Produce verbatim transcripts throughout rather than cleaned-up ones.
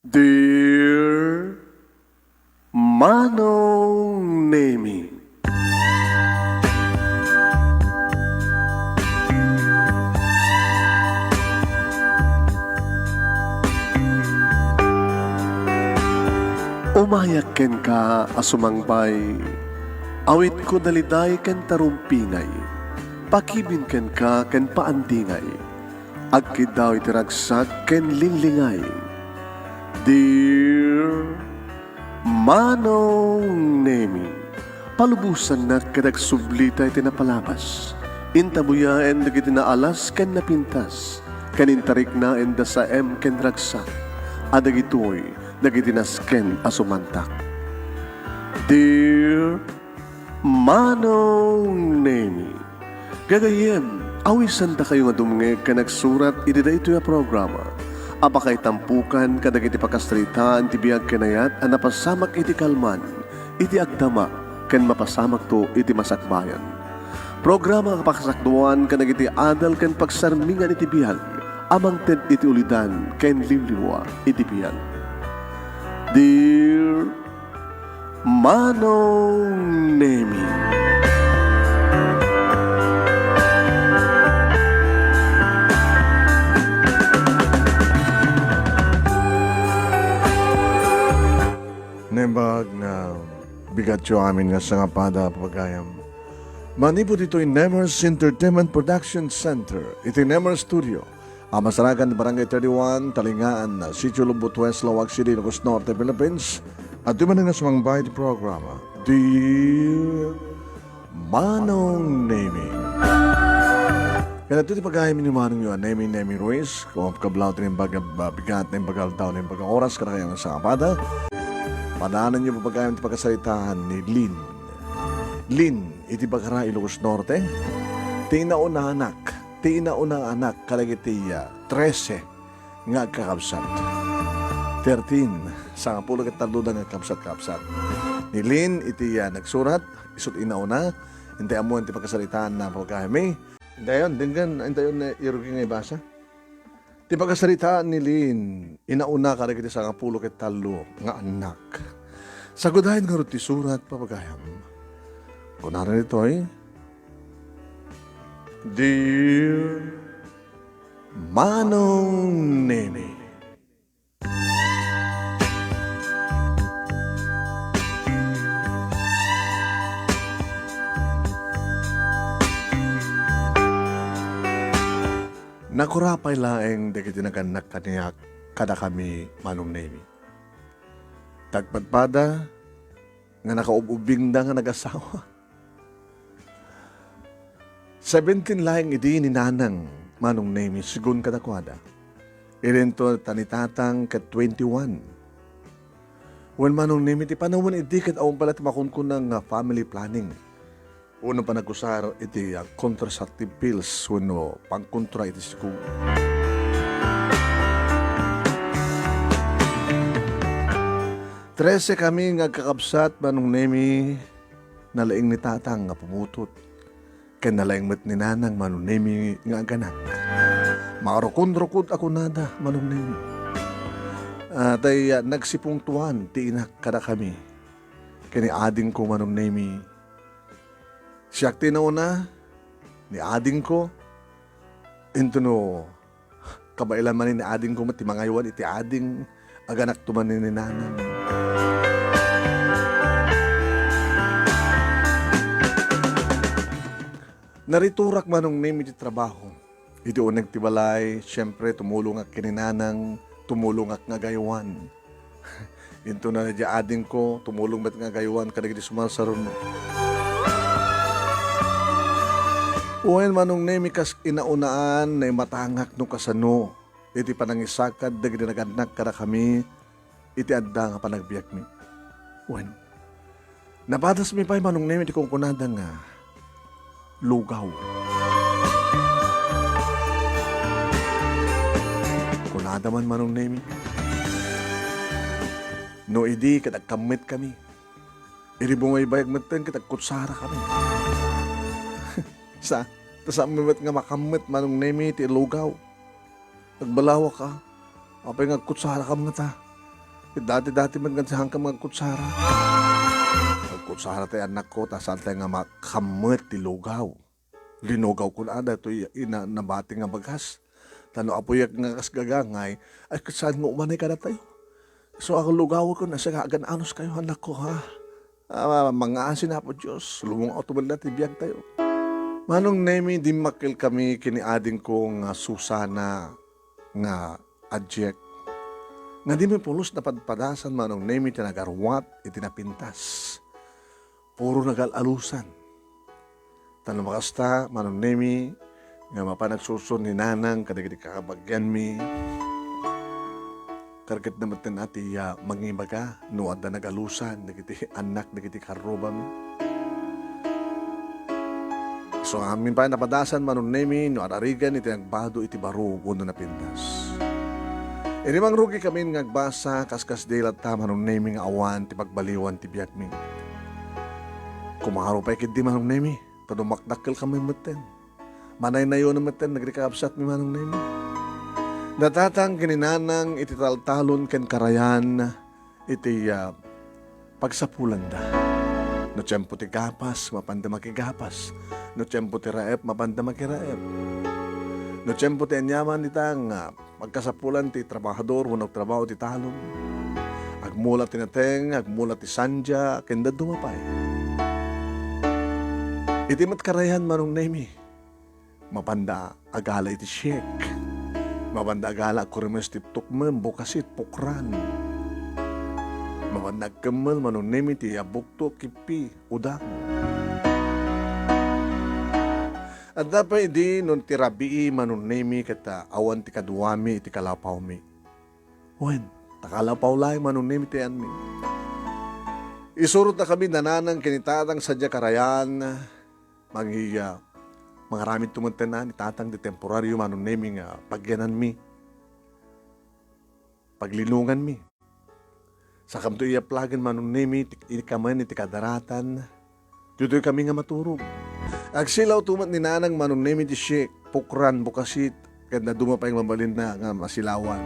Dear Manong Nemi. Umayak kenka a sumangbay, awitko daliday ken tarumpingay, pakibin kenka ken paandingay. Agkiddaw iti ragsak ken linglingay. Dear Manong Nemi, palubosannak ket agsublita iti napalabas. Intabuyaen dagiti naalas ken napintas, ken intariknaen da saem ken ragsak, a dagitoy dagiti nasken a sumantak. Dear Manong Nemi, gagayyem, awisandakayo nga dumngeg ken agsurat iti daytoy a programa a pakaitampokan kadagiti pakasaritaan ti biag ken ayat a napasamak iti kalman, iti agdama, ken mapasamakto iti masakbayan. Programa a pakasakduan kadagiti adal ken pagsarmingan iti biag a mangted iti ulidan ken liwliwa iti biag. Dear Manong Nemi. Naimbag nga bigatyo amin nga sangapada, papagayam. Manipud ditoy Nemers Entertainment Production Center, iti Nemers Studio, a masarakan ti Barangay thirty-one, Talingaan, Sitio Lumboto West, Laoag City, Ilocos Norte, Philippines. Adtoy manen nga sumangbay ti programa, Dear Manong Nemi. Ken adtoy ti pagayam ni manongyo a Nemi, Nemi Ruiz, kung kablaw ti naimbag a bigat, naimbag a aldaw, naimbag a oras, kadakayo nga sangapada. Padaananyo, papagayam, ti pakasaritaan ni Lin. Lin, iti Bagara, Ilocos Norte. Ti inaunanak, ti inaunaanak kadagiti, ah, trese nga agkakabsat. Thirteen, sangapulo ket tallo da nga agkabsat-kabsat. Ni Lin iti, ah, nagsurat, isut' inauna, intay ammoen ti pakasaritaanna, papagayammi. Intayon, denggen, intayon ni Irugi nga ibasa. Ti pakasaritaan ni Lin, inauna kadagiti sangapulo ket tallo nga annak. Sagudayen ngarud ti surat, papagayam. Kunana ditoy, Dear Manong Nemi. Nakura pay laeng dagiti nagannak kaniak kadakami, Manong Nemi. Tagpadpada nga nakaub-ubingda nga nagasawa. Seventeen laeng idi ni Nanang, Manong Nemi, sigun kadakuada. Idinto ta ni Tatang ket twenty-one. Wen, Manong Nemi, ti panawen idi ket awan pay la ti makunkuna nga family planning wenno panagusar iti, ah, contraceptive pills wenno pangkontra iti sigo. Trese kami nga agkakabsat, Manong Nemi. Nalaing ni Tatang nga pumutot, ken nalaing met ni Nanang, Manong Nemi, nga aganak. Marukonrukod a kunada, Manong Nemi. Ah, tay, ah, nagsipungtoan ti inak kadakami ken ni adingko, Manong Nemi. Siak ti nauna, ni adingko, intono kabaelan manen ni adingko met ti mangaywan iti ading aganakto manen ni Nanang. Nariturak, Manong Nemi, ti trabaho. Iti uneg ti balay, siempre, tumulongak ken ni Nanang, tumulongak nga agaywan. Intono diay adingko, tumulong met nga agaywan kadagiti sumarsaruno. Wen, Manong Nemi, kas inaunaan, naimatangak no kasano iti panangisakad dagiti nagannak kadakami iti adda nga panagbiagmi. Wen, napadasmi pay, Manong Nemi, ti kunkunada nga lugaw. Kunada man, Manong Nemi, no idi ket agkammetkami, idi bumaybayag metten ket agkutsarakami. Sa, ta saanmi met nga makammet, Manong Nemi, ti lugaw. Agbalawak a, apay nga agkutsarakam ngata? Dati-dati met nga saanka nga agkutsara. Agkutsara tay annakko, ta saantay nga makammet ti lugaw. Linugawkon a daytoy ina nabati nga bagas. Ta no apoyak nga kas gagangay, ay, ket saan nga umanay kadatayo? So, ang lugawkon, a, sika, agan-anos kayo, annakko, ha? Ah, mangaasi na, Apo Dios. Lumungaw to met la ti biag tayo. Manong Nemi, dimmakkel kami ken ni adingko nga Susana nga Ajek. Nga di mi pulos napadpadasan, Manong Nemi, ti nagaruat iti napintas. Puro nagal-alusan. Ta no makasta, Manong Nemi, nga mapan agsursur ni Nanang kadagiti kakabagianmi, kargedna metten a ti, ah, mangibaga no adda nagalusan dagiti annak dagiti karrubami. So, amin pay napadasan, Manong Nemi, no ar-arigan iti nagbado iti baro wenno napintas. Idi mangrugikamin nga agbasa, kaskasdi latta, Manong Nemi, nga awan ti pagbaliwan ti biagmi. Kumaro pay ketdi, Manong Nemi, ta dumakdakkel kami metten. Manaynayonen metten dagiti kakabsatmi, Manong Nemi. Ni Tatang ken ni Nanang iti taltalon ken karayan iti, ah, pagsapulanda. No tiempo ti gapas, mapanda makigapas. No tiempo ti raep, mapanda makiraep. No tiempo ti aniaman ita nga pagkasapulan ti trabahador wenno agtrabaho ti talon. Agmula ti nateng, agmula ti sandia, ken dadduma pay. Iti met karayan, Manong Nemi, mapanda agala iti siek. Mapanda agala agkurimes ti tukmem, bukasit, pukran. Mapanda agkemmel, Manong Nemi, ti abukto, kippi, udang. Adda pay idi no ti rabii, Manong Nemi, ket, ah, awan ti kaduami iti kalapawmi. Wen, ta kalapaw laeng, Manong Nemi, ti anmi. Isurotna kami ni Nanang ken ni Tatang sadiay karayan, mangiya, mangaramid to metten ni Tatang ti temporario, Manong Nemi, nga pagyananmi, paglinonganmi. Sakamto iyaplagen, Manong Nemi, ti, ikamen iti kadaratan. Ditoy kami nga maturog. Agsilaw to met ni Nanang, Manong Nemi, ti siek, pukran, bukasit, ket dadduma pay nga mabalinna nga masilawan.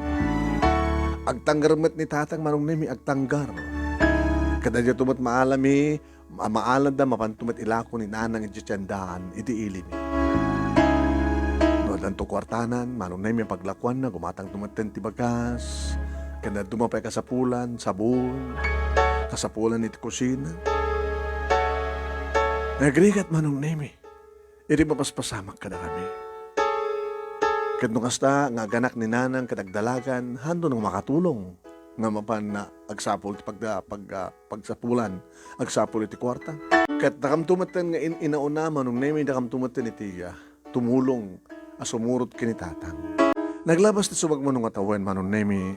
Agtanggar met ni Tatang, Manong Nemi, agtanggar. Ket adda to met maalami, ma-, maalanda, mapanto met ilako ni Nanang iti tiendaan iti ilimi. No addanto kuartanan, Manong Nemi, paglakuanna, gumatangto metten ti bagas, ken dadduma pay kasapulan, sabon, kasapulan iti kusina. Nagrigat, Manong Nemi, iti mapaspasamak kadakami. Ket no kasta nga aganak ni Nanang ket agdalagan, haanto nga makatulong nga mapan nga agsapul ti pagda-, pag-, ah, pagsapulan, agsapul iti kuarta. Ket dakamto metten nga in-, inauna, Manong Nemi, dakamto metten iti, ah, tumulong a sumurot ken ni Tatang. Naglabas ti sumagmamano nga tawen, Manong Nemi,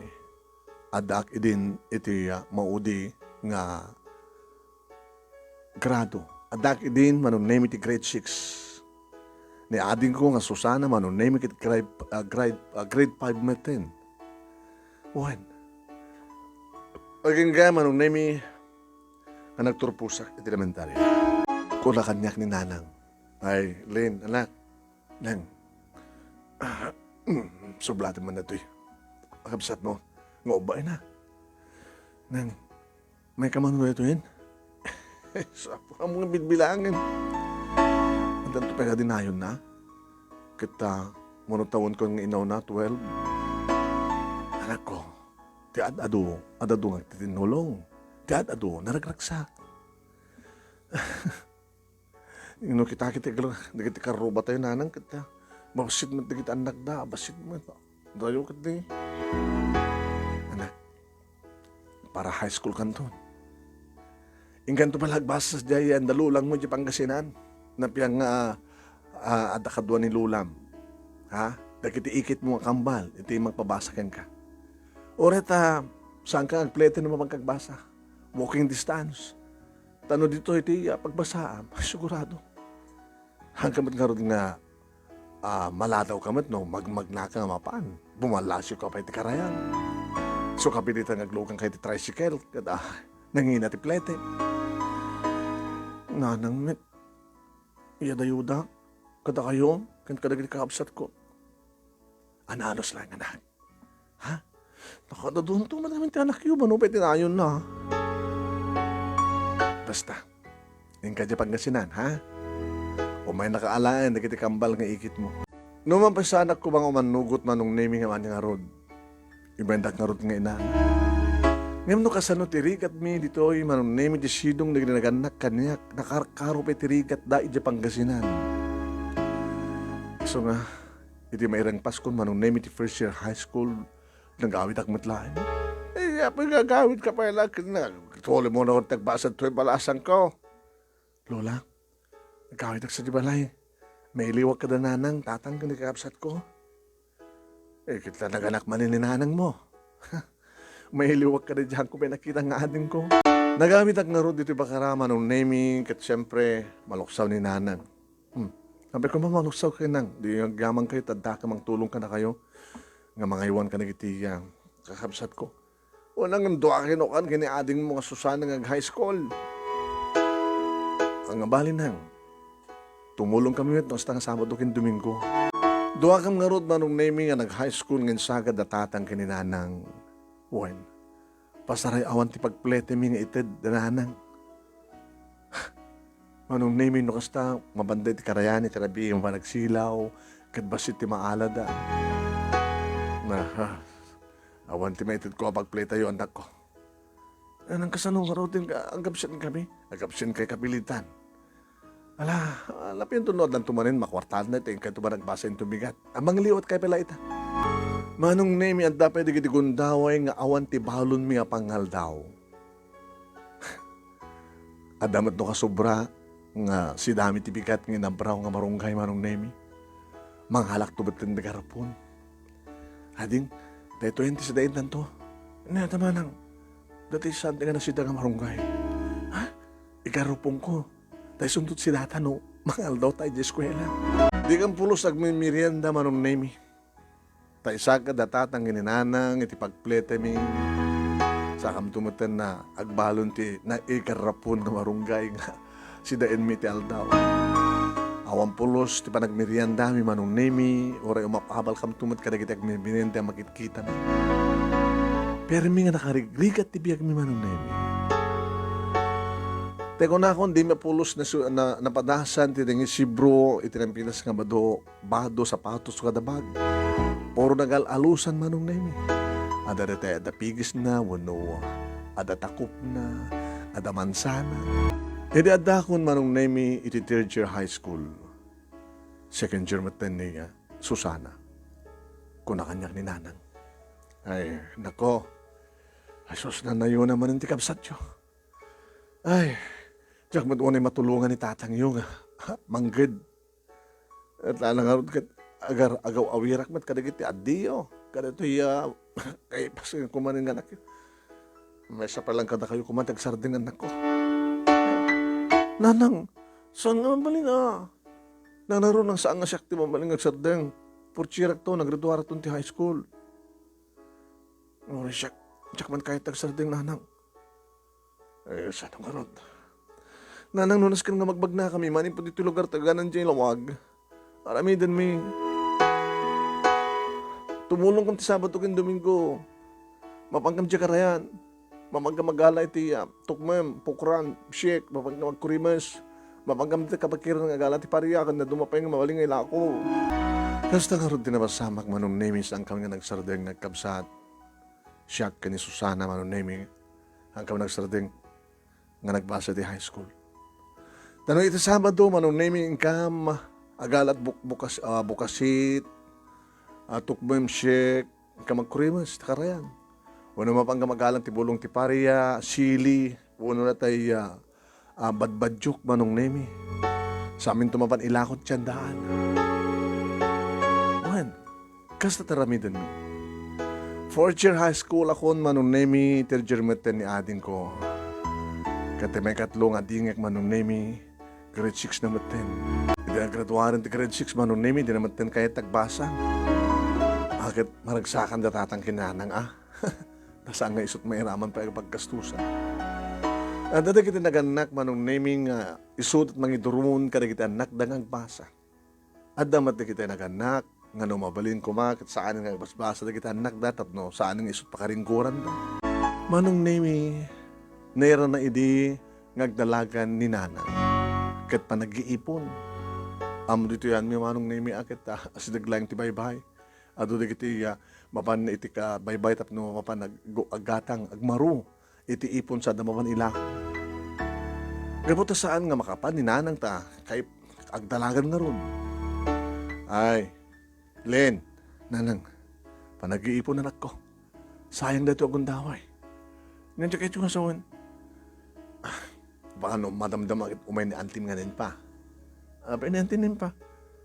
addaak idin iti, ah, maudi nga grado. Addaak idin, Manong Nemi, ti grade six. Ni adingko nga Susana, Manong Nemi, ket grade, ah, grade, ah, grade five metten. Wen, agingga, Manong Nemi, nga nagturposak iti elementarya. Kuna kaniak ni Nanang, "Ay, Lin, anak, Neng, ah, mm, sublaten man datoy kakabsatmo nga ubay na. Neng, may kamano daytoyen?" Sa mga bilbilangen. Addanto pay kadinayonna. Ket, ah, mano tawenko nga inawna, twelve. Anakko, ti ad-adu, ad-adu nga agtitinnulong. Ti ad-adu, naragragsak. No kita, kita, dagiti karrubatayo, Nanang, ket, ah, bassit met dagiti annakda, bassit met. Dayo ket di. Anak, para high school kanton. Inkanto pay la agbasa sadiay anda lulangmo idiay Pangasinan. Napian nga, ah, adda kadua ni lulam. Ha? Dagiti ikitmo nga kambal, iti mangpabasa kenka. Uray ta, saanka agplete no mapagkagbasa. Walking distance. Ta no ditoy ti, ah, pagbasaam, sigurado. Haanka met ngarud nga, ah, maladawka met no magmagnaka nga mapan. Bumallasiwka pay ti karayan. So, kapilitan nga agluganka iti tricycle, ket, ah, nangina ti plete. Nanang met, iyadayuda, kadakayo, ken kadagiti kakabsatko. Ananus laeng, anak. Ha? Nakadadunto man amin ti anakyo, mano pay ti nayonna. Basta, inka idiay Pangasinan, ha? Umaynaka alaen dagiti kambal nga ikitmo. No mapasaanak koma nga umannugot, Manong Nemi, nga awan ngarud, ibayendak ngarud nga inana. Ngem no kasano ti rigatmi ditoy, Manong Nemi, ti sidong dagiti nagannak kaniak, nakarkaro pay ti rigatda idiay Pangasinan. Isu nga, iti mairang Paskon, Manong Nemi, ti first year high school, nagawidak met laeng. Eh, apay nga agawidka pay la, nagtuloy mo na ti agbasa toy balasangko. Lola, nagkawidak sadiay balay. Mailiwak kada nanang, tatang, ken ni kakabsatko. Eh, ket la naganak manen ni nanangmo. Mailiwak kada diay ko pay nakita nga adingko. Nagawidak ngarud ditoy bakarama, Manong Nemi, ket siempre, maluksaw ni nanang. Hmm. Sabi ko, "Ma, maluksaw kayo, nang. Di agyamankayo, ta addaka mangtulong kadakayo nga mangaywan kadagiti, ah, kakabsatko." Unay nga dua kayo nukan ken ni adingmo nga Susana nga ag-high school. Ang abali nang, tumulong kami met no kasta nga Sabado ken Domingo. Dua kam ngarud, Manong Nemi, nga nag-high school nga insagad da tatang ken ni nanang. Wen, pasaray awan ti pagpletemi nga ited da nanang. Manong Nemi, no kasta, mabanda iti karayan iti rabii nga panagsilaw, ket bassit ti maalada. Na, ha, awan ti maitedko a pagpletayo, anakko. Nanang, kasano ngaruden nga agabsenkami? Agabsenkay kapilitan. Ala, ala, pinto no addanto manen makuartaanna, iti inkayto man agbasa inton bigat. A, mangliwat kay pala ita. Manong Nemi, adda pay dagiti gundaway nga awan ti balonmi a pangaldaw. Adda met no kasobra nga sidami ti bigat nga inabraw nga marunggay, Manong Nemi. Mangalakto metten ti garapon. Ading, daytoyen ti sidaennanto. Ania ta manang, daytoy saan ti nga nasida nga marunggay? Ha? Igaruponko. Ta isunto ti sidata no mangaldaw ta idiay eskuela. Di kam pulos agmemerienda, Manong Nemi. Ta isagad da tatang ken ni nanang iti pagpletemi. Sakamto metten nga agbalon ti naigarapon nga marunggay nga sidaenmi iti aldaw. Awan pulos ti panagmeriendami, Manong Nemi, uray umap-abal kamto met kadagiti agmemerienda a makitkitami. Permi nga nakarigrigat ti biagmi, Manong Nemi. Ti kunakon, dimi pulos nasu-, na-, napadasan ti nangisibro iti nampitas nga bado, bado, sapatos, kada bag. Puro nagal-alusan, Manong Nemi. Adda daytoy, adda pigisna, wenno adda takopna, adda mansana. Idi addakon, Manong Nemi, iti third year high school, second year metten ni, ah, Susana, kuna kaniak ni nanang, "Ay, nako, ay sus, nanayona manen ti kabsatyo. Ay, diak met unay matulongan ni tatangyo nga mangged. Et la ngarud ket agar-, agaw-awirak met kadagiti addiyo. Kadatoy, ah, kaipasen koma nga anakyo. Maysa pay laeng kadakayo koma ti agsardeng, annakko." "Nanang, saan nga mabalin a? Nanang, saan nga siak ti mabalin nga agsardeng? Fourth year-akto, naggraduarakton ti high school." "Uray siak, diak man kayat ti agsardeng, nanang." "Eh, saan ngarud? Nanang, no nasken nga magbagnakami manipud iti lugar ti aganna diay lawag, aramidenmi. Tumulongkam ti Sabado ken Domingo. Mapangkam diay karayan. Mapangkam agala iti, ah, tukmem, pukran, siek, mapangkam agkurimes. Mapangkam ti kabakiran nga agala ti paria, ken dadduma pay nga mabalin nga ilako." Kasta ngarud ti napasamak, Manong Nemi, saankam nga nagsardeng nga agkabsat. Siak ken ni Susana, Manong Nemi, saankam nagsardeng nga nagbasa iti high school. Ta no iti Sabado, Manong Nemi, inkam agalat buk-, bukas-, ah, bukasit, ah, tukmem, siek, inkam agkurimes ti karayan. Wenno mapangkam agalan ti bulong ti paria, sili, wenno natay, ah, ah, badbadiok, Manong Nemi. Saminto mapan ilako ti tiendaan. Wen, kasta ti aramidenmi. Fourth year high school-akon, Manong Nemi, third year metten ni adingko. Ket ti maikatlo nga dingek, Manong Nemi, grade six na metten. Idi nagraduaren ti grade six, Manong Nemi, dina metten kayat ti agbasa. A, ket maragsakan da tatang ken nanang, a. Ta saan nga isut' mairaman pay a paggastusan. Adda dagiti nagannak, Manong Nemi, nga isu ti mangiduron kadagiti annakda nga agbasa. Adda met dagiti nagannak nga no mabalin koma ket saan nga basbasa dagiti annakda tapno saan nga isut' pakaringgoran. Manong Nemi, nairana idi nga agdalagan ni Nanang ket panaggiipon. Ammo ditoy anmi Manong Nemi a ket, ah, asideg laeng ti baybay. Adu dagiti, ah, mapan iti ka baybay tapno mapan ag-, gu-, aggatang, agmaru iti ipon sada mapan ilako. Gapu ta saan nga makapan ni Nanang ta kay agdalagan ngarud. Ay, Len, Nanang, panaggiipon anakko. Sayang daytoy a gundaway. Ngem ti kayatyo nga sawen, ah, baka no madamdama ket umay ni Auntie nga Ninpa. Apay ni Auntie Ninpa?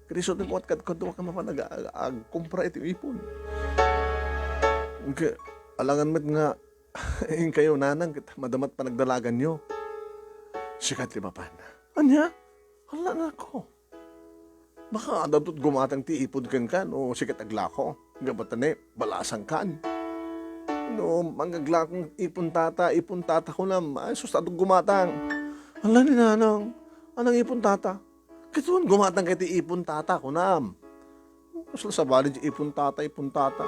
Ket isu ti kuat kadkadua ket mapan ag-, ag-, agkumpra iti ipon. Ket alangan met nga inkayo Nanang ket madama ti panagdalaganyo. Sika ti mapan. Ania? Hala, anakko. Baka adda ti gumatang ti ipon kenka no sika ti aglako. Gapu ta ne, balasangkan. No, manggaglakong ipon tata, ipon tata kunam. Ay, sus, adda ti gumatang. Hala ni Nanang, anang ipon tata? Ket wen gumatang ket ti ipon tata kunam. Sus, sabali ti ipon tata, ipon tata.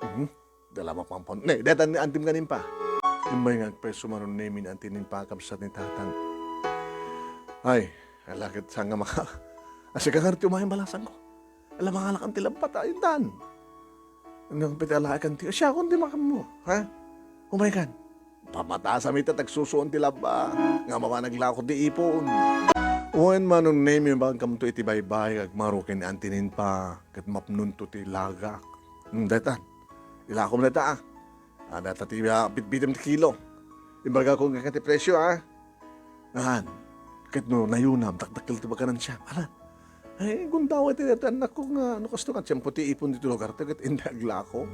Mhm. Dala mapampan. Ne, dayta ni Auntie nga Ninpa. Imbay nga agpayso Manong Nemi ni Auntie Ninpa, kabsat ni Tatang. Ay, ala ket saan nga maka-, asika ngarud ti umayen balasangko. Ala, mangalakan ti labba ta intan. Ngem pay ti alakan ti, siakon ti makanmo, ha? Umaykan. Pamatasam ita ti agsusuon ti labba nga mapan aglako ti ipon. Wen Manong Nemi, imbagkamto iti baybay, agmaru ken ni Auntie Ninpa, ket mapnonto ti lagak. Hmm, dayta. Ilakom dayta, ah. Ah, dayta ti, ah, pitpitem ti kilo. Imbagakon kenka ti presio, ah. Ngan, ket no nayunam, dakdakkel ti baganan siak. Ala, ay, gundaway ti dayta annakko nga, no kasto nga, tiempo ti ipon ditoy lugar ta, ket inday aglako.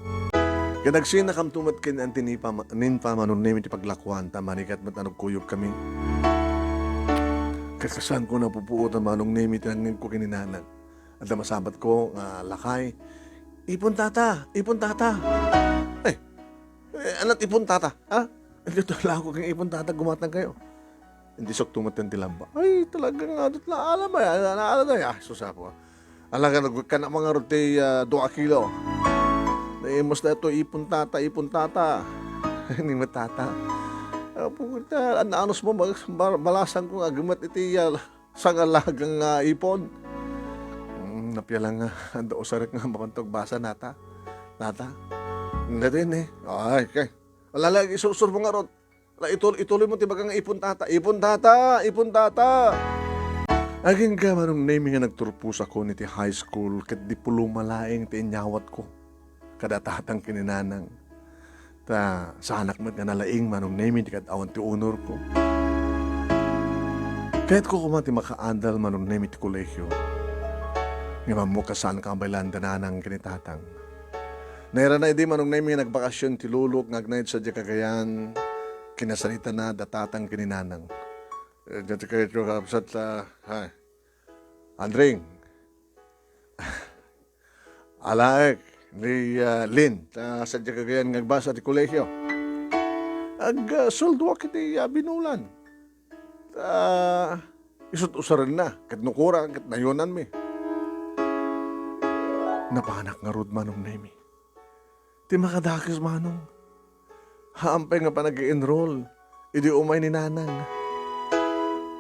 Ket agsinakamto met ken ni Auntie Ninpa, Ninpa Manong Nemi ti paglakuan, ta manigat met a nagkuyogkami. Ket kasaanko napupuotan Manong Nemi ti nangngegko ken ni Nanang. Adda masabatko nga lakay, "Ipon tata! Ipon tata!" Ay, eh, anat ipon tata, ha? Indi to lako ken ipon tata, gumatang kayo. Indi sukto met ti labba. Ay, talaga nga, adut la, alam ba, ala, ala, ala, ah, sus, apo. Ala nga, nagkana mangarod ti, ah, dua kilo. Naimos na ito, ipon tata, ipon tata. Ni met tata. Apo, ta, an-, anus mo, bal-, bal-, balasangko nga agmat iti, ah, sangalagang nga ipon. Mm, napia lang nga, anda usarek nga mapan ti agbasa nata. Nata. Nata yun eh. Ay, kay. Ala, lagi, isursur mo ngarud. Ala, itul-, ituloy mo ti baga nga ipon tata. Ipon tata! Ipon tata! Agingga Manong Nemi nga nagturpos ako iti high school, ket diploma laeng ti inyawatko. Kada tatang ken ni Nanang. Ta saanak met nga nalaing Manong Nemi ti kad-awan ti unorko. Kayatko koma ti makaadal Manong Nemi ti kolehio. Ngem ammok a saanka a baylaan da Nanang ken ni Tatang. Nairana idi Manong Nemi nga nagbakasyon ti lulok nga agnaed sadiay Cagayan, kinasaritana da Tatang ken ni Nanang. Eh, dati kayo, kabsat, ah, ha? Andring. Alaek ni, ah, Lin, ta sadiay Cagayan nga agbasa ti kolehio. Ag, ah, sueldoak iti, ah, binulan. Ta isut' usarenna, ket no kurang, ket nayunanmi. Napanak ngarud Manong Nemi. Ti makadakes, Manong. Haan pay nga panag-enroll idi umay ni Nanang.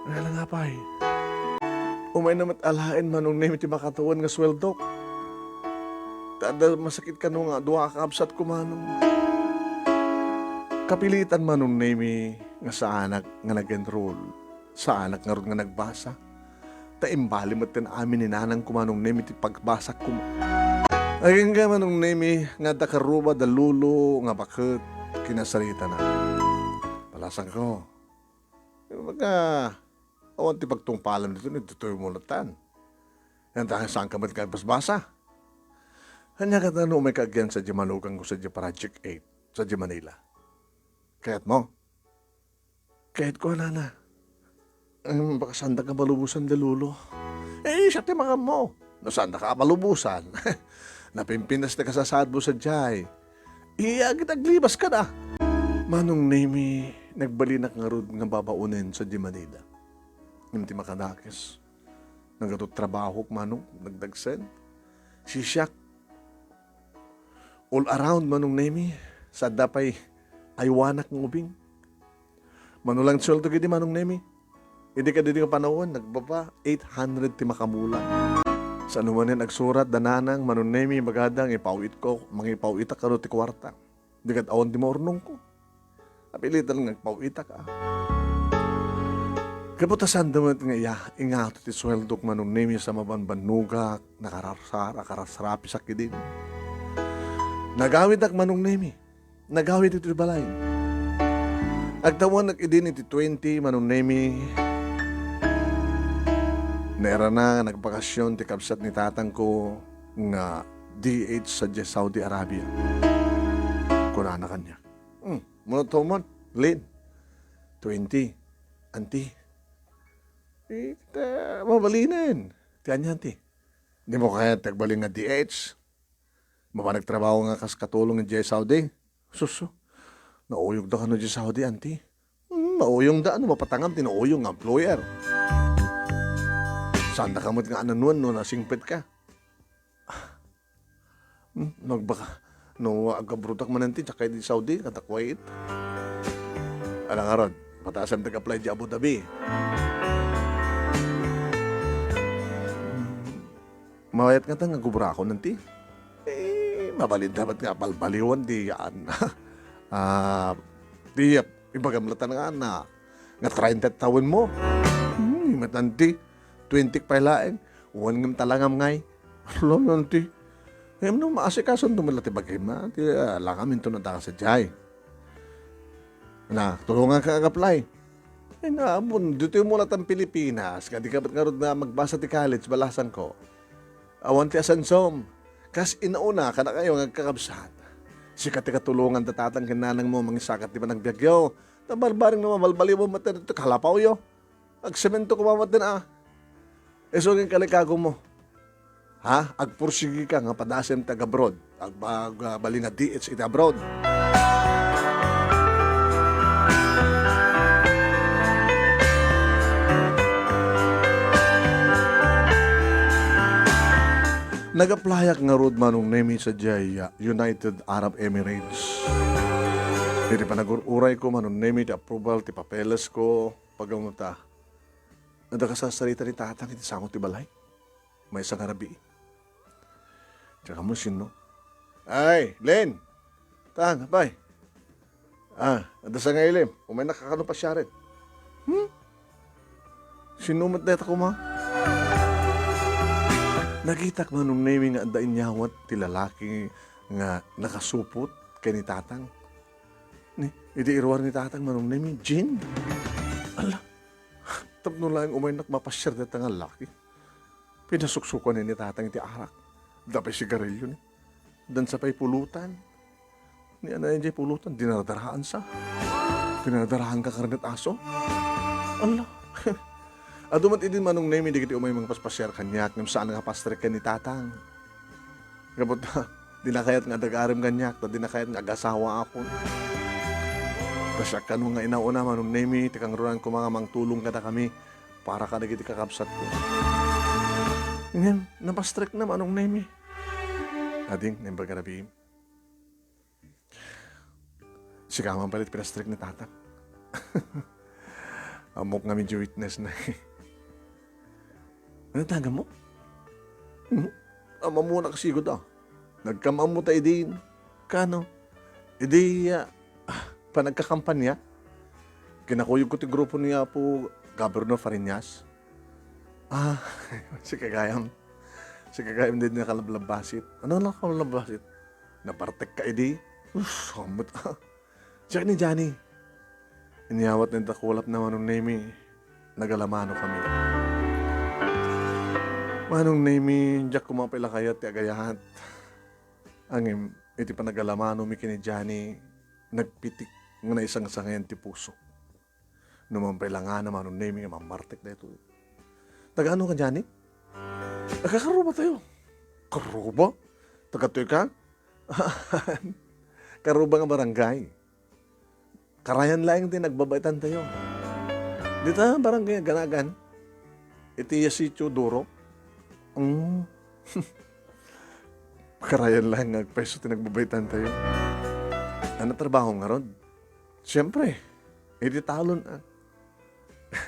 Ngala nga pay, umayna met alaen Manong Nemi ti makatawen nga sueldok. Ta adda masakit kano nga dua a kabsatko, Manong. Kapilitan Manong Nemi nga saanak nga nag-enroll. Saanak ngarud nga nagbasa. Ta imbali metten amin ni Nanangko Manong Nemi ti pagbasakko. Agingga Manong Nemi nga adda karrubad a lolo nga baket, kinasaritana. Balasangko. Baga, awan ti pagtungpalam ditoy, ditoy mo latan. Yan ta, saanka met nga basbasa. Ania ket no umayka agyan sadiay manugang ko sadiay Project eight, sadiay Manila. Kayatmo? Kayatko a, Nana. Em, baka saandaka a balubosan da Lolo. Eh, siak ti makanmo. No saandaka a balubosan, napimpinas ti kasasaadmo sadiay. Iya, ket aglibas kada. Manong Nemi, nagbalinak ngarud nga babaonen sadiay Manila. Ngem ti makadakes, naggatot trabahok, Manong, nagdagsen. Sisiak, All around, Manong Nemi, sadda pay aywanak nga ubing. Mano lang sueldo idi, Manong Nemi? Idi kadidi nga panawen, nagbaba, eight hundred ti makamula. Saan manen agsurat da nanang, Manong Nemi, magada nga ipaw-itko, mangipaw-itak kano ti kuarta. Di ket awan ti maurnongko. Napilitan nga agpaw-itak, a. Gapu ta saan da met nga iya, ingato ti sueldok, Manong Nemi, sa mabanbannogak, nakararsar, akarasrapisak idin. Nagawidak, Manong Nemi. Nagawid iti balay. Agtawennak idin iti twenty, Manong Nemi. Nairana nga nagbakasyon ti kabsat ni tatangko nga D H sadiay Saudi Arabia. Kunana kaniak, "Hmm, mano to man, Lin?" "Twenty, anti." "Ita, mabalinen." "Ti ania, anti?" "Dimo kayat ti agbalin nga D H? Mapan agtrabaho nga kas katulong idiay Saudi?" "Sus, nauyogda kano idiay Saudi, anti?" "Hmm, mauyongda no mapatangam ti nauyong nga employer. Saanda ka met nga ananuen no nasingpetka." "Hmm, nagbaka. No agabrodak man, anti, diak kayat idiay Saudi, kadakuait." "Ala ngarud, pataasem ti ag-apply idiay Abu Dhabi." "Hmm, mayat ngata nga agubrakon, anti?" "Eh, mabalin da met nga balbaliwan ti, ah, ti, ibagam latta nga, nga treinta ti tawenmo." "Hmm, met, anti, twenty pay laeng. Wen ngem ta langam ngay." "Ala, anti. Ngem no maasikasoento met la ti bagim, a, ti, ah, langam inton adda ka sadiay. Na, tulongak nga ag-apply." "Ay, naamon, ditoy mo latta Pilipinas, nga di ka met ngarud nga magbasa ti college, balasangko. Awan ti asensom. Kas inauna, kadakayo nga agkakabsat. Sika ti katulongan da tatang ken nanangmo mangisakat ti panagbiagyo. Ta barbareng no mabalbaliwan met ditoy kalapawyo. Agsemento koma met, a. Isu ken kalikagumo. Ha? Agpursigi ka nga padasem ti ag-abroad. Ag-, ag-, ah, balin nga D H iti abroad." Nag-applyak ngarud, Manong Nemi, sadiay, ah, United Arab Emirates. Iti panagur-urayko, Manong Nemi, ti approval ti papelesko, pagawenta. Adda kasarsarita ni tatang iti sango ti balay. Maysa nga rabii. Diak ammo sinno. "Ay, Len! Tang, apay. Ah, adda sa nga ilim. Umaynak kano pasiaren." Hmm? Sinno met dayta koma? Nakitak, Manong Nemi, nga adda inyawat ti lalaki nga nakasupot ken ni tatang. Ni, idi iruar ni tatang, Manong Nemi, Jean. Ala, tapno laeng umaynak mapasiar dayta nga laki. Pinasuksukan ni tatang iti arak. Adda pay sigarilyo ni. Adda sa pay pulutan. Ni, ania idiay pulutan, dinardaraan sa. Dinardaraan ka karnet aso. Ala. Adu met idi, Manong Nemi, dagiti umay mangpaspasiar kaniak, ngem saan nga pastrek ken ni tatang. Gapu ta, dina kayat nga adagarem kaniak, ta dina kayat nga agasawaakon. Ta siak kano nga inauna, Manong Nemi, ti kangrunaan koma nga mangtulong kadakami para kadagiti kakabsatko. Ngem, napastrekna, Manong Nemi. Ading, naimbag a rabiim. Sika man pay ti pinastrek ni tatang. Ammok nga medyo witness na eh. Ano taga mo? Hmm? Amammo na kasi ko da. Nagkamammo ta idin. Kano? Idi, ah, ah, panagkakampanya. Kinakuyog ko ti grupo ni Apo Governor Fariñas. Ah, si Kagayam. Si Kagayam din nakalablabasit. Ano lang kalablabasit? Napartek ka idi? Us, hamot ka. Diak ni Johnny. Inyawat ni dakulap na Manong Nemi, nagalamano kami. Manong Nemi, diak koma pay la kayat ti agayat. Ngem, iti panagalamano mi ken ni Johnny, nagpitik nga naisangsangayan ti puso. No man pay la nga na Manong Nemi nga mammartek daytoy. Taga ano ka, Johnny? Taga Karuba tayo. Karuba? Taga toy ka? Karuba nga barangay. Karayan laeng ti nagbabaitan tayo. Dita barangay Aganagan. Iti Yasicho Duro. Mm. Karayan laeng nga agpayso ti nagbabaitantayo. Ania trabahom ngarud? Siempre, iti talon, ah.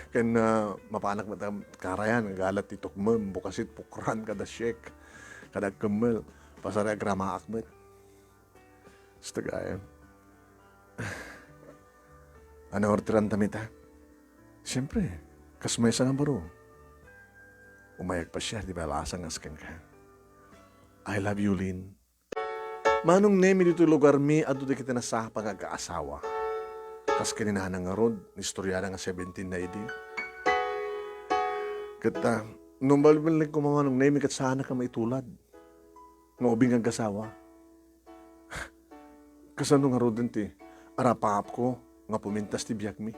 Ken, ah, mapanak met a karayan, agala ti tukmem, bukasit, pukran, kada siek, kada agkemmel, pasari agramaak met. Basta gayam. Ania orderan ta met, ah? Siempre, kas maysa nga baro. Umay agpasiar ti balasang as kenka. I love you, Lynn. Manong Nemi, ditoy lugarmi, adu dagiti nasapa nga agkaasawa. Kas ken ni nanang ngarud, naistoriana nga seventeen na idi. Ket, ah, no balbalinek koma, Manong Nemi, ket saanka maitulad nga ubing nga agkasawa. Kasano ngaruden ti arapaapko nga pumintas ti biagmi?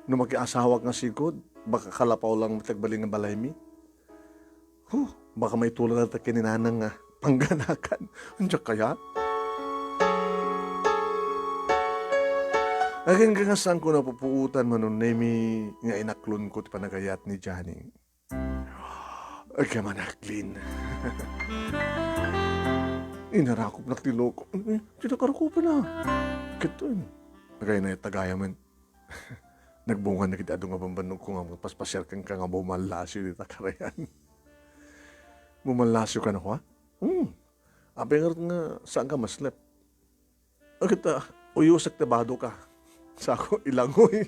No makiasawak nga sigud, baka kalapaw lang ti agbalin nga balaymi. Huh, baka maitulad ta ken ni nanang nga pangganakan. Ania kayat? Agingga nga saanko napupuotan, Manong Nemi, nga inaklonko ti panagayat ni Johnny. Agyaman, Aklin. Inarakopnak ti loko. Eh, ti nakarakopna. Ket, eh, nagayna tagayamen. Nagbunga na kiti adu nga bambannogko nga paspasiar kenka nga bumallasyo dita karayan. Bumallasyo ka na, ha? Hmm. Apay ngarud nga saanka maslep? Ket, ah, uyosek ti badoka. Sako, ilangoy.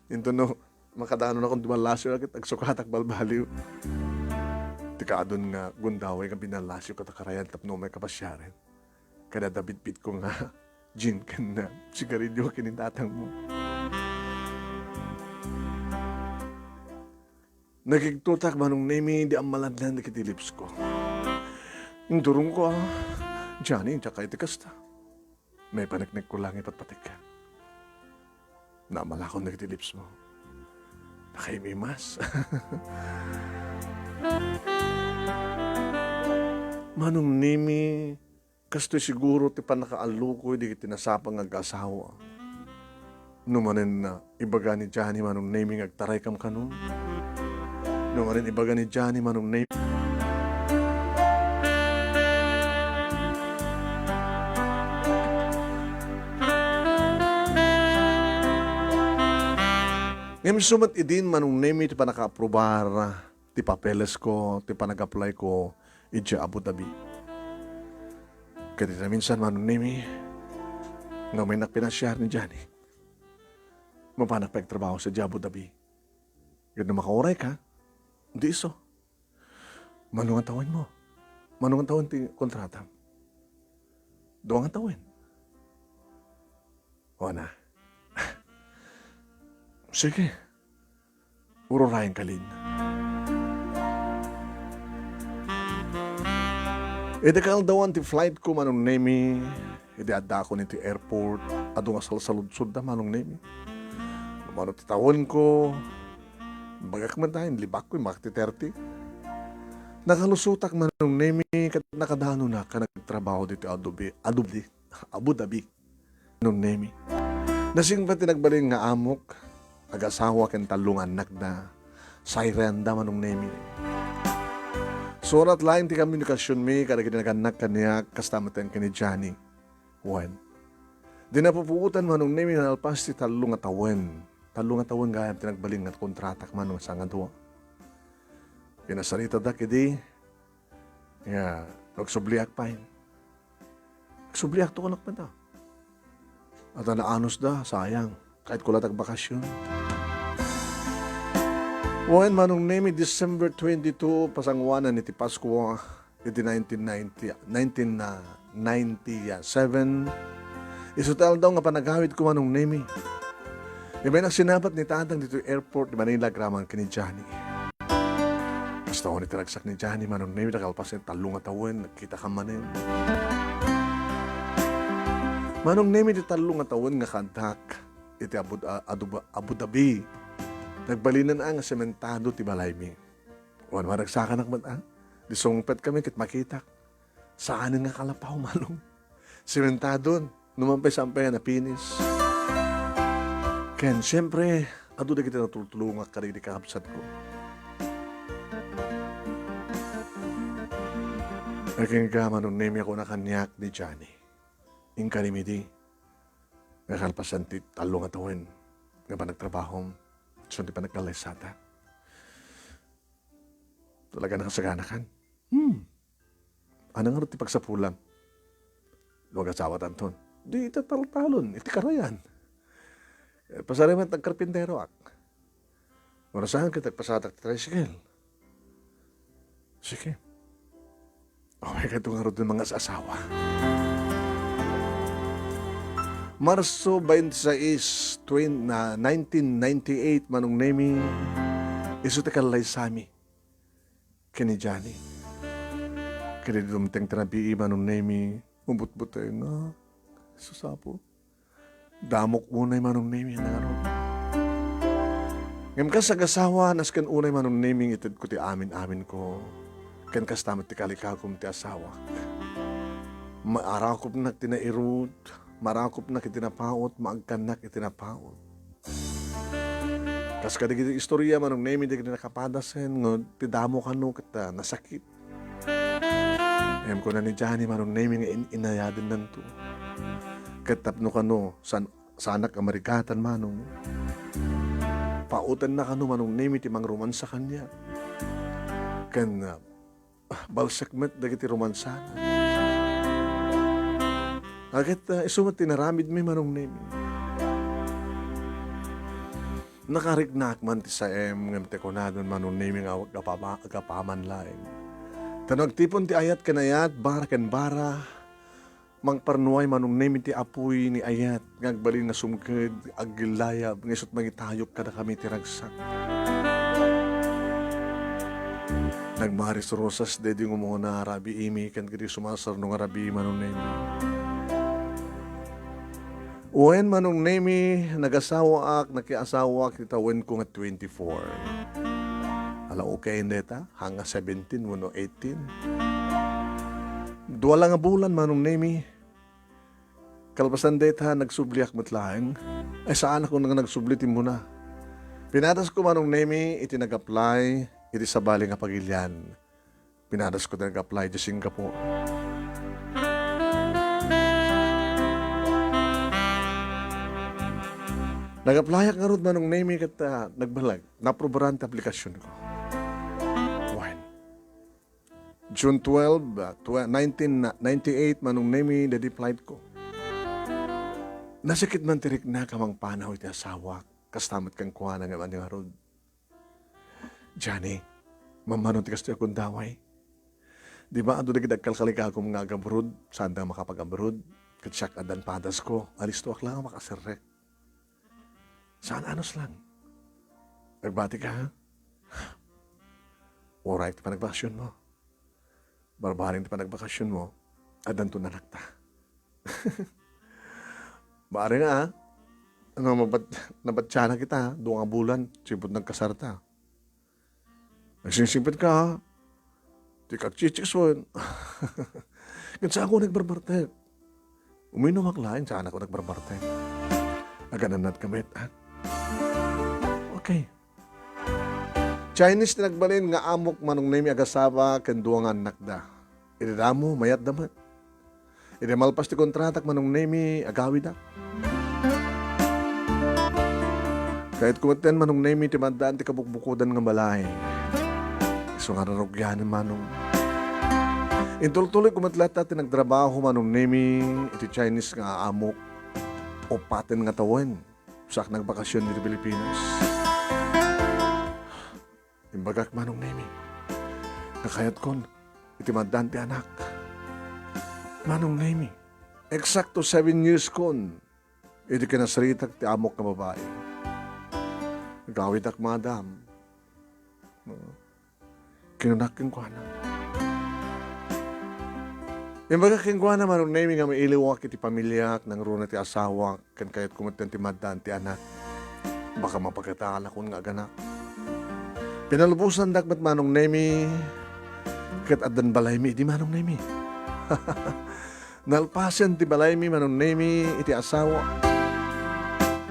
Inton no, makadanon akon dumallasyo, ket agsukatak balbaliw. Ti kaadun nga gundaway nga binallasyo ket karayan tapno umay kapasiaren. Kada dabitbitko nga gin ken, ah, sigarilyo ken ni tatangmo. Nakigtotak, Manong Nemi, di ammaladlan dagiti lipsko. Inturongko, ah, Johnny, diak kayat ti kasta. Maipaneknekko lang ipatpatekka. Namalakon dagiti lipsmo. Nakaimimas. Manong Nemi, kastoy siguro ti pannakaallukoy dagiti nasapa nga agkaasawa. No manen, ah, ibaga ni Johnny, Manong Nemi, nga agtaraykam kanon. No manen ibaga ni Johnny, Manong Nemi. Ngem isu met idin, Manong Nemi, ti pannakaaprubar ti papelesko, ti panag-applyko idiay Abu Dhabi. Ket iti naminsan, Manong Nemi, nga umaynak pinasiar ni Johnny, mapanak pay agtrabaho sadiay Abu Dhabi. Ket no makaurayka, di isu. Mano nga tawenmo? Mano nga tawen ti kontratam? Dua nga tawen. Wana. Sige. Ururayen kalin. Iti kaaldawan ti flightko, Manong Nemi, idi addakon iti airport, adu nga salsaludsodda, Manong Nemi. Mano ti tawenko, bagak met, inlibakko, immaka ti thirty. Nakalusotak, Manong Nemi, ket nakadanonak nga nagtrabaho ditoy Abu Dhabi, Abu Dhabi, Abu Dhabi. Manong Nemi. Nasingpet ti nagbalin nga amok, agasawa ken tallo nga annakda. Sairenda, Manong Nemi. Surat laeng ti komunikasionmi kadagiti nagannak kaniak, kasta met ken ni Johnny. Wen. Di napupuotan, Manong Nemi, nalpas ti tallo nga tawen. Tallo nga tawen gayam ti nagbalin nga kontratak, Manong, a sangadua. Pinasaritadak idi, ya, agsubliak pay. Agsubliak to, anak, penta. At naanusda, sayang. Kayatko latta agbakasyon. Wen, Manong Nemi, December twenty-two, pasanguanan iti Paskua, iti nineteen ninety, nineteen ninety-seven. Isu ti aldaw nga panagawidko, Manong Nemi. Ibaynak sinabat ni Tatang ditoy airport ni Manila agraman ken ni Johnny. Kasta wen ti ragsak ni Johnny, Manong Nemi, nakalpas ti tallo nga tawen, nagkitakam manen. Manong Nemi, ti tallo nga tawen nga kaaddak iti Abu, a-, Abu, Abu Dhabi. Nagbalinen a nga sementado ti balaymi. Wen, maragsakanak met, a? Di sungpetkami ket makitak. Saanen nga kalapaw, Manong. Sementadon, no man pay saan pay nga napinis. Ken, siempre, adu dagiti natultulongak kadagiti kakabsatko. Agingga, Manong Nemi, a kuna kaniak ni Johnny. Inka ni Midi, nga kalpasan ti tallo nga tawen nga panagtrabahom, isu ti panagkallaysata. Talaga nakasaganakan. Hmm. Ania ngarud ti pagsapulam? No agasawatanton, di ita taltalon iti karayan. Eh, pasarimet, agkarpinteroak. Marasaanka ti agpasatak ti tricycle. Sige. Awaykayto ngarud nga mangaasawa. Marso twenty-six, twen-, na, nineteen ninety-eight, Manong Nemi, isu ti kallaysami ken ni Johnny. Ket idi dumteng ti rabii, Manong Nemi, mabutbutengak. Sus, Apo. Damok unay, Manong Nemi, a nangarud. Ngem kas agasawa, nasken unay, Manong Nemi, nga itedko ti amin-aminko. Ken kasta met ti kalikagum ti asawak. Maarakupnak ti nairut, maarakupnak iti napaut, maagkannak iti napaut. Kas kadagiti istoria, Manong Nemi, dagiti nakapadasen, nga ti damo kano ket, ah, nasakit. Ngem kuna ni Johnny, Manong Nemi, nga in-, inayadennanto. Ket tapno kano, saan-, saanak a marigatan, Manong. Paotenna kano, Manong Nemi, ti mangromansa kaniak. Ken, ah, ah, balsek met dagiti romansana. Ket, ah, isu met ti inaramidmi, Manong Nemi. Nakariknak man ti saem, ngem ti kunadon, Manong Nemi, nga agapama-, agapaman laeng. Ta no agtipon ti ayat ken ayat, bara ken bara, mangparnuay, Manong Nemi, ti apuy ni ayat nga agbalin nga sumked, aggillayab, nga isut' mangitayok kadakami ti ragsak. Nagmaris-rosas daydi nga umuna a rabiimi ken kadagiti sumaserno nga rabii, Manong Nemi. Wen, Manong Nemi, nagasawaak, nakiasawaak iti tawenko nga twenty-four. Ala, okay dayta? Haan nga seventeen wenno eighteen. Dua la nga bulan, Manong Nemi. Kalpasan dayta, nagsubliak met laeng. Ay, saanak nga nagsubli ti immuna. Pinadasko, Manong Nemi, iti nag-apply iti sabali nga pagilian. Pinadasko ti nag-apply iti Singapore. Nag-applyak ngarud, Manong Nemi, ket, ah, nagbaleg. Naaprubaran ti aplikasyonko. Wen. June twelve, ah, twe-, nineteen ninety-eight, Manong Nemi, daydi flight ko. Nasakit man ti riknak a mangpanaw iti asawak, kasta met kenkuana nga mani ngarud. Johnny, mamano ti kastoy a gundaway? Di ba adu dagiti agkalkalikagum nga agabroad, saanda makapag-abroad, ket siak addan padasko, alistoak laeng a makaserrek. Saan anus lang. Nagbati ka, ha? Uray ti panagbakasionmo. Barbareng ti panagbakasionmo, addanto nanakta. Bareng, a? Ano, mabat-, nabatsianak ita, ha? Dua nga bulan, sipud nagkasarta. Nagsingsingpet ka, ha? Ti kagchichikson. Ket saanko nagbarbartek. Uminumak laeng, saanko nagbarbartek. Aganannad ka met, ha? Okay. Chinese ti nagbalin nga amok, Manong Nemi, agasawa ken dua nga annakda. Idi damo, mayatda met. Idi malpas ti kontratak, Manong Nemi, agawidak. Kayatko metten, Manong Nemi, ti maaddaan ti kabukbukodan nga balay. Isu nga rarugianen, Manong. Intultuloyko met latta ti nagtrabaho, Manong Nemi, iti Chinese nga amok. Upaten nga tawen, saak nagbakasion iti Pilipinas. Imbagak, Manong Nemi, nga kayatkon iti maaddaan ti anak. Manong Nemi, eksakto seven years kon idi kinasaritak ti amok nga babai. Agawidak, madam. Kinunak kenkuana. Imbagak kenkuana, Manong Nemi, nga mailiwak iti pamiliak, nangruna ti asawak, ken kayatko metten ti maaddaan ti anak. Baka mapagataanakon nga aganak. Pinalubosandak met, Manong Nemi, ket addan balaymi idi, Manong Nemi. Nalpasen ti balaymi, Manong Nemi, iti asawa.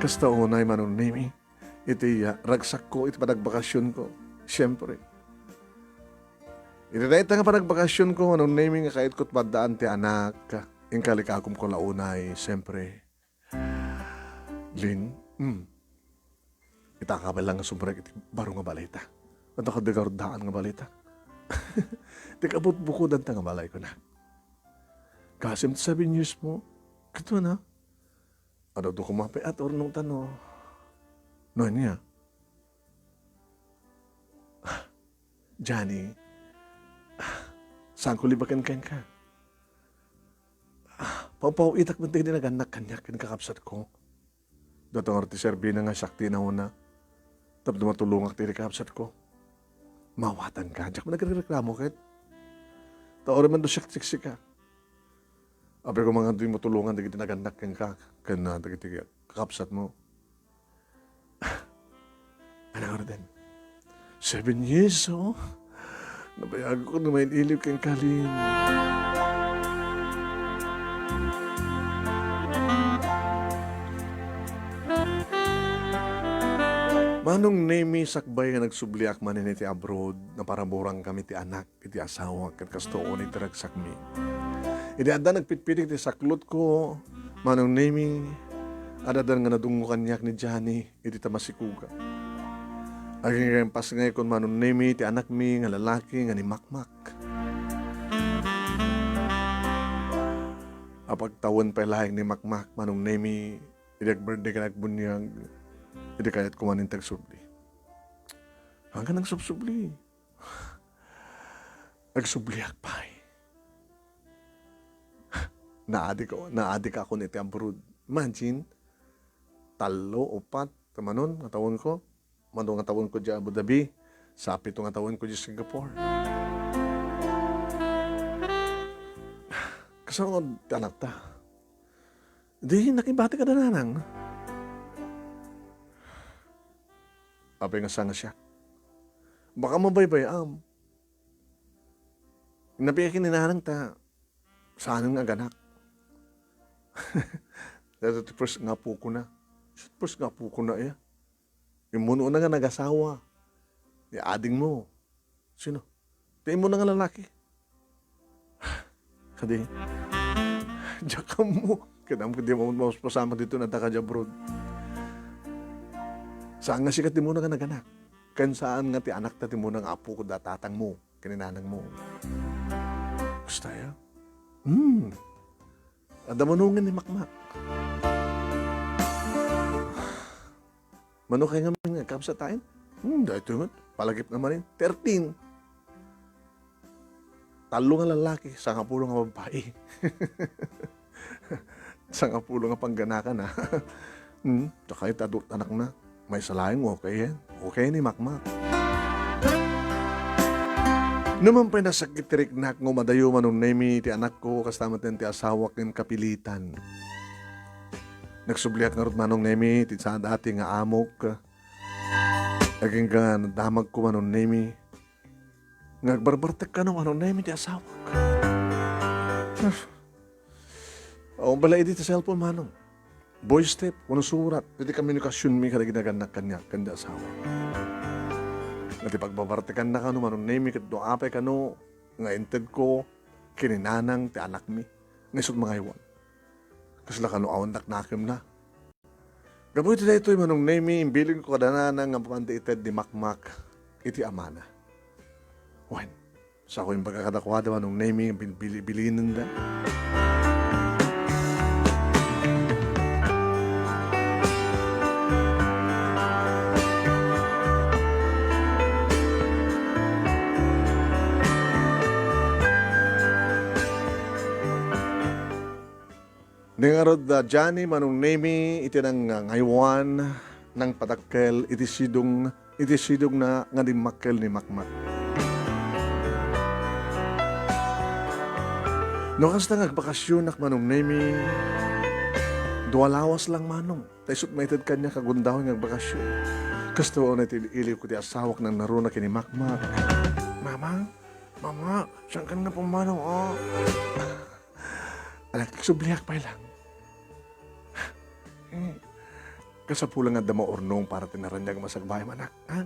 Kasta unay, Manong Nemi, iti, ah, ragsakko iti panagbakasionko. Siempre. Iti dayta nga panagbakasionko, Manong Nemi, nga kayatko ti maddaan ti anak, inka likakomko la unay, siyempre. Lin, hmm. Ita ka lang nga sumrek iti baro nga balayta. Adu kadi garud daan nga balayta. Ti kabutbukodanta nga balay, kuna. Kasim ti seven years mo. Kato na. Adu, adu koma pay at ornong tano. No, niya. Johnny, saanko libaken kenka. Pawpaw-itak met dagiti nagannak kaniak ken kakabsatko. Datong ti serbina nga siak ti inauna. Tapno matulongak ti kakabsatko. Mawatanka, diak man nagrereklamo ket. Ta uray man do siak siksika. Apay ko mangatoy matulongan dagiti nagannak kenka, ken, ah, dagiti kakabsatmo. Ano nga den? Seven years, oh. Nabayag ko na main iliw ken kalin. Manong Nemi, sakbay nga nagsubliak manen iti abroad, naparaburan kami ti anak iti asawak ket kastoon iti ragsakmi. Idi adda nagpitpitik ti saklotko, Manong Nemi, adda nga nadungngo kaniak ni Johnny iti tamasikuga. Aginggayon pas ngay kon Manong Nemi ti anakmi nga lalaki nga ni Makmak. Apagtawen pay laeng ni Makmak, Manong Nemi, idi agbirthday ken agbuniag, idi kayatko manen ti agsubli. Hanggan agsubsubli. Agsubliak pay. Naadik, naadik ako iti abroad. Imagine, tallo, upat, tamanon nga tawenko. Madu nga tawenko di Abu Dhabi. Sapito nga tawenko di Singapore. Kasano ti anakta? Di, nakibati kada nanang. Apay nga sanga siya. Baka mabaybay-am. Napiak ni nanang ta saan nga aganak. Dahil ti first nga apo ko na. First nga apo ko na iya. Immuno na nga nagasawa. Ni ading mo. Sino? Ti imo na nga lalaki. Kadi, diak ammo. Kinam kadi mo, mas pasama dito na taka abroad. Saan nga sikat ti mo na nga naganak? Ken saan nga ti anak ta ti mo na nga apo ko da tatang mo, ken ni nanang mo. Gusto ya? Hmm. Adda manungen ni Makmak. Mano kay nga mga kabsat tayo? Hmm, dahil ito yun. Palagip naman yun. Thirteen. Talo nga lalaki, sangapulo nga babae. Sangapulo nga pangganakan, ha? Hmm, tsaka ito, adult anak na. May salayan mo, okay yan? Okay ni Makmak. Numan pa'y nasakit ti riknak nga umadayo Manong Nemi ti anakko, kasta met ti asawak nga kapilitan. Nagsubliak ngarud Manong Nemi, ti sa dati nga amok. Agingga nadamagko Manong Nemi. Nga agbarbartek kano Manong Nemi ti asawak. Awan bala idi ti cellphone Manong. Voice tape, wenno surat, iti komunikasionmi kada ginagannak kaniak, ken ti asawak. Nga ti pagbarbartekanna kano Manong Nemi ket no apay kano nga intedko ken ni nanang ti anakmi. Nga isut mangaywan. Kasla kano awan daknakemna. Gapu iti daytoy, Manong Nemi, imbilinko kada nanang nga apaman ti ited ni Makmak iti amana. Wen, sako imbaga kadakuada, Manong Nemi, nga bilbilibilinenda. Ni ngarud da Johnny Manong Nemi iti nangngaywan, nangpadakkel iti sidong, iti sidongna nga dimmakkel ni Makmak. No kasta nga agbakasionak Manong Nemi, dua lawas lang Manong. Ta isut maited kaniak a gundaway nga agbakasion. Kasto unay ti iliwko ti asawak nangnaruna ken ni Makmak. Mama, Mama, saan ka na po Manong, oh? Anak, subliak pay lang. Eh, kasapulan nga adda maurnong para ti naraniag masagbaem, anak, ha?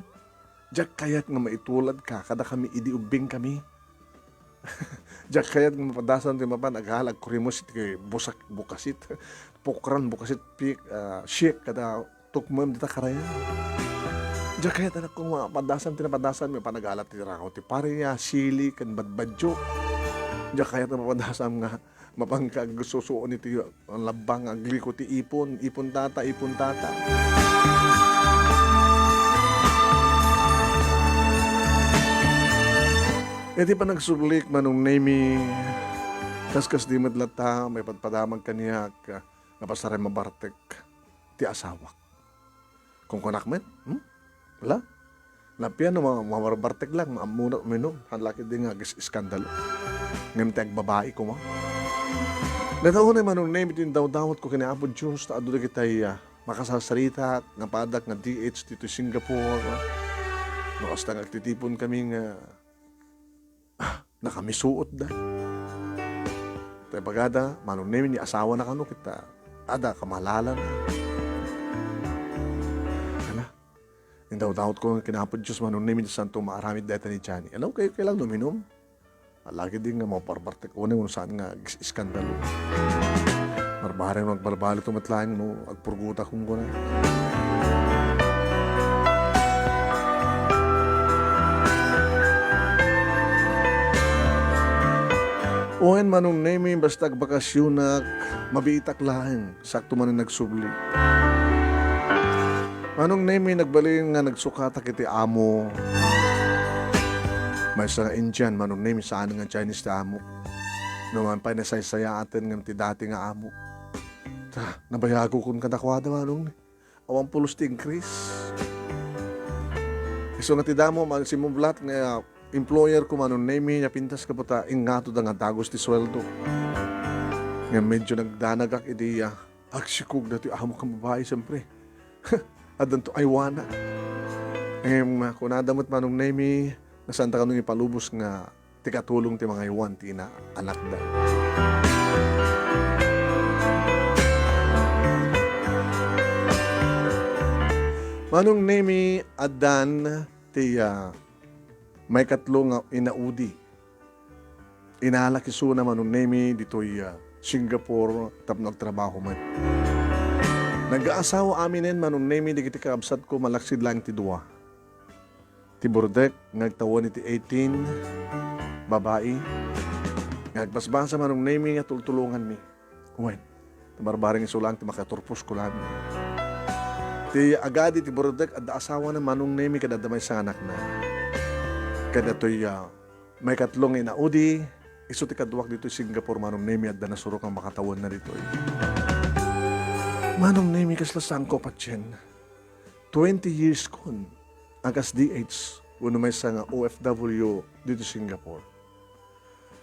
Diak kayat nga maituladka kadakami idi ubbingkami. Diak kayat nga mapadasam ti mapan agal agkurimus iti busak, bukasit, pukran, bukasit, pik, ah, siek, kada tukmem dita karayan. Diak kayat, anakko, nga mapadasam ti napadasammi, panagala ti raw ti paria, sili, ken badbadyo. Diak kayat nga mapadasam nga mapanka agsusuon iti labbang, agliko ti ipon, ipon tata, ipon tata. Iti panagsublik, Manong Nemi, kaskasdi met latta, maipadpadamag kaniak nga pasaray mabartek ti asawak. Kunkunak met, hmm? Wala? Napian no ma-, mabarbartek lang, maammonak uminom, haan la ketdi nga agis-, iskandalo. Ngem ti agbabai koma. Dayta unay, Manong Nemi, ti indawdawatko ken ni Apo Dios, ta adu dagitay, ah, makasarsarita nga padak nga D H ditoy Singapore. No kasta nga agtitipon kami nga, ah, nakamisuotda. Ta ibagada, Manong Nemi, ni asawana kano ket adda kamalalana. Hala, indawdawatko ken ni Apo Dios, Manong Nemi, ta saanto maaramid dayta ni Johnny. Hala, kayo kailangan uminom. Alagid di nga maparbartek unay, no saan nga is-, iskandalo. Barbareng no agbalbaliw met laeng no agpurgutak, kunana. Wen, Manong Nemi, basta agbakasionak, mabiitak laeng, sakto manen nagsubli. Manong Nemi, nagbalin nga nagsukatak iti amo. Maysa nga Indian, Manong Nemi, saan nga Chinese ti amo. Numan pay nasaysayaaten ngem ti dati nga amo. Ta, nabayagokon kadakuada, Manong Nemi. Awan pulos ti increase. Isu nga ti damo, man, simublat nga employer ko, Manong Nemi, napintas ka puta, ingato da nga dagus ti sueldo. Nga medyo nagdanagak idi, ah, agsikog dati amo kang babae, siyempre. Addanto aywana. Em, kunada met, Manong Nemi, nga saan ta kano ipalubos nga ti katulong ti mangaywan ti ina-, anakda. Manong Nemi, addan ti, ah, maikatlo nga inaudi. Inalak isuna, Manong Nemi, ditoy, ah, Singapore tapno agtrabaho met. Nagkaasawa aminen, Manong Nemi, dagiti kakabsatko, malaksid laeng ti dua. Ti burdek nga agtawen iti eighteen, babai, nga agbasbasa, Manong Nemi, nga tultulonganmi. Wen, ti barbareng isu laeng ti makaturpos kunami. Ti agadi ti burdek, adda asawana, Manong Nemi, ket adda maysa nga anakna. Ket datoy, ah, maikatlo nga inaudi, isu ti kaduak ditoy Singapore, Manong Nemi, adda nasurok nga makatawenna ditoy. Manong Nemi, kasla saanko patien. Twenty years kon a kas D H wenno maysa nga O F W ditoy Singapore.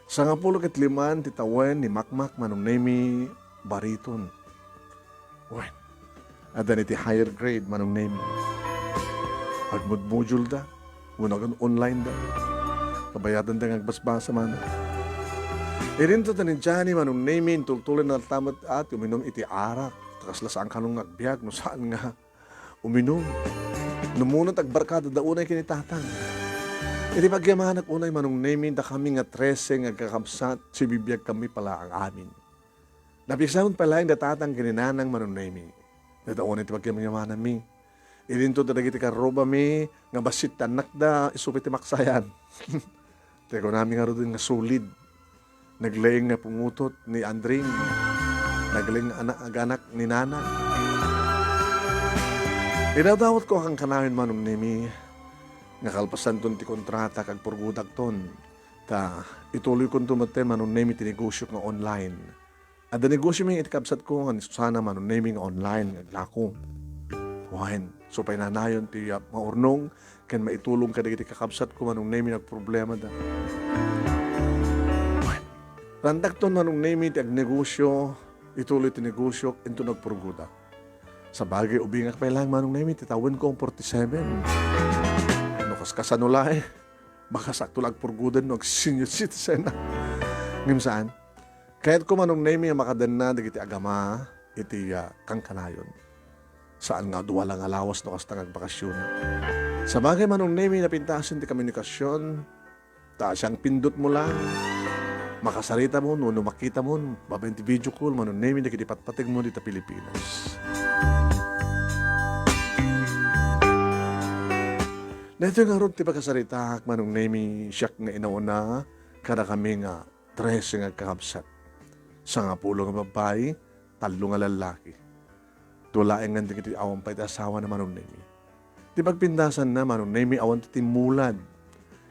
Sangapulo ket limaan ti tawen ni Makmak, Manong Nemi, bariton. Wen, addan iti higher grade, Manong Nemi. Agmudmodule da, wenno agan-online da. Kabayadanda nga agbasbasa man. Idinto da ni Johnny, Manong Nemi, intultuloy na latta met a ti uminum iti arak. Ta kasla saan kano nga agbiag no saan nga uminum. Numunot agbarkada da unay ken ni Tatang. Iti pagyamanak unay, Manong Nemi, dakami nga trese nga agkakabsat, sibibiagkami pay laeng amin. Napigsakon pay laeng da Tatang ken ni Nanang, Manong Nemi. Dayta unay ti pagyamayamananmi. Idinto dagiti karrubami nga bassit ti annakda, isu pay ti maksayan. Ti kunami ngaruden nga solid. Naglaing nga pungutot ni Andring. Naglaing nga anak, aga-anak ni Nana. Idawdawatko a kankanayon, Manong Nemi, nga kalpasanton ti kontrata, agpurgudakton. Ta, ituloykonto metten, Manong Nemi, ti negosiok nga online. Adda negosiomi iti kabsatko nga ni Susana, Manong Nemi, nga online nga aglako. Wen, isu pay nanayon ti, ah, maurnong ken maitulong kadagiti kakabsatko, Manong Nemi, nga agproblemada. Wen, randakton, Manong Nemi, ti agnegosio, ituloy ti negosiok, inton agpurgudak. Sabagay, ubingak pay laeng, Manong Nemi, ti tawenko nga forty-seven. No kaskasano laeng, baka sakto la agpurgodan no ag-senior citizen. Ngem saan? Kayatko, Manong Nemi, a makadanna dagiti agama iti, ah, kankanayon. Saan nga dua la nga lawas no kasta nga agbakasyon. Sabagay, Manong Nemi, napintasen ti komunikasion, Ta siangpindutmo lang, makasaritamon wenno makitamon babaen ti video call, Manong Nemy, dagiti patpategmo dita Pilipinas. Daytoy ngarud ti pakasaritaak, Manong Nemy, siak nga inauna kadakami nga trese nga agkakabsat. Sangapulo nga babbai, tallo nga lallaki. Dua laeng nga dagiti awan pay ti asawana, Manong Nemy. Ti pagpindasanna, Manong Nemy, awan ti timmulad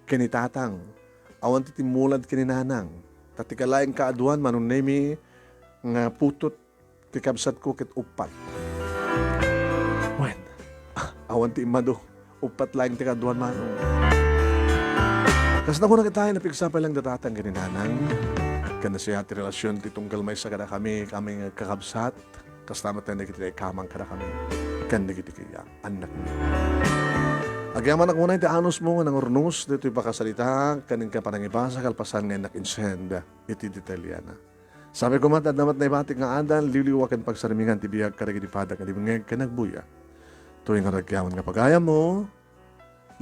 ken ni tatang, awan ti timmulad ken ni nanang. Ta ti kalaeng kaaduan, Manong Nemy, nga putot ti kabsatko ket uppat. Wen, awan ti immadu. Uppat laeng ti kaaduan, Manong. Kas nakuna ket, napigsa pay lang da tatang ken ni nanang. Ken nasayaat ti relasyon ti tunggal maysa kadakami, kami nga agkakabsat. Kasta met dagiti naikamang kadakami ken dagiti kayat, annakmi. Agyamanak unay ti anusmo nga nangurnos ditoy pakasarita ken inka panangibasa kalpasan nga innak insend iti detalliana. Sabi koma, adda met naibatik nga adal, liwliwa ken pagsarmingan ti biag kadagiti padak nga dimngeg ken agbuya. Toy nga agyaman nga pagayammo,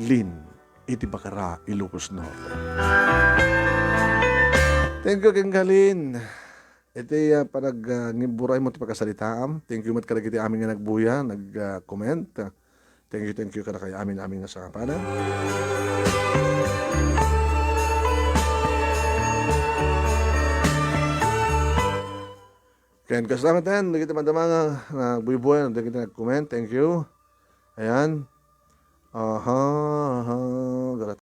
Lin, iti Bacara, Ilocos Norte. Thank you kenka, Lin. Iti, ah, panag, ah, ngibburay mo ti pakasaritaam. Thank you met kadagiti amin nga nagbuya, nag, ah, comment. Thank you, thank you kadakayo amin, amin nga sangapada. Ken kasta met, dagiti madama nga, ah, buybuyan, dagiti nag-comment, thank you. Ayan. Aha, aha,